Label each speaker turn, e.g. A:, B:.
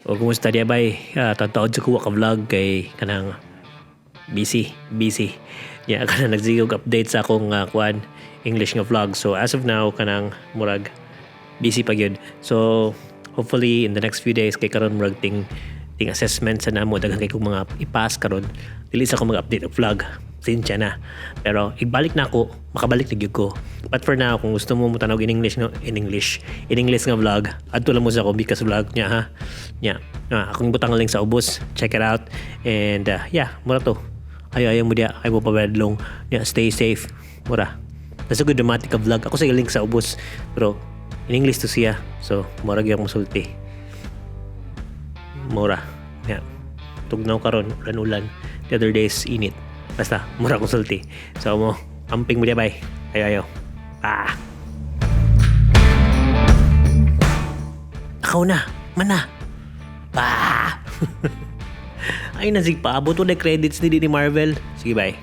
A: O kumusta diya bay? Taod sa kuha ka vlog kay kanang busy, busy. Yeah, kanang nagsigog update sa akong kuan English nga vlog. So as of now, kanang murag busy pa gyud. So hopefully in the next few days, kay karon murag ting assessment sa namo, daghan kay kong mga ipas karon. Dili sa ko mag-update og vlog. Sinsya na. Pero ibalik na ako, makabalik na gyud ko. But for now, kung gusto mo motanaw in English nga in English nga vlog, adto lang mo sa akong Bikas vlog niya ha. Nya. Akong butang link sa ubos. Check it out. And yeah, mura to. Ayo ayo mo diya, ay mo pabadlong. Nya, stay safe. Mura. That's a good dramatic ka vlog. Ako sa link sa ubos. Pero in English to siya. So, mura gyud akong musulti. Mura. Yeah. Tugnaw karon, ulan-ulan. The other days, init. Basta, mura akong sulti. So, mo, amping mo diya, bay. Ayo, ayo. Ah. Akaw na. Mana. Bah. Ay, nasig paabot na credits ni Marvel. Sige, bye.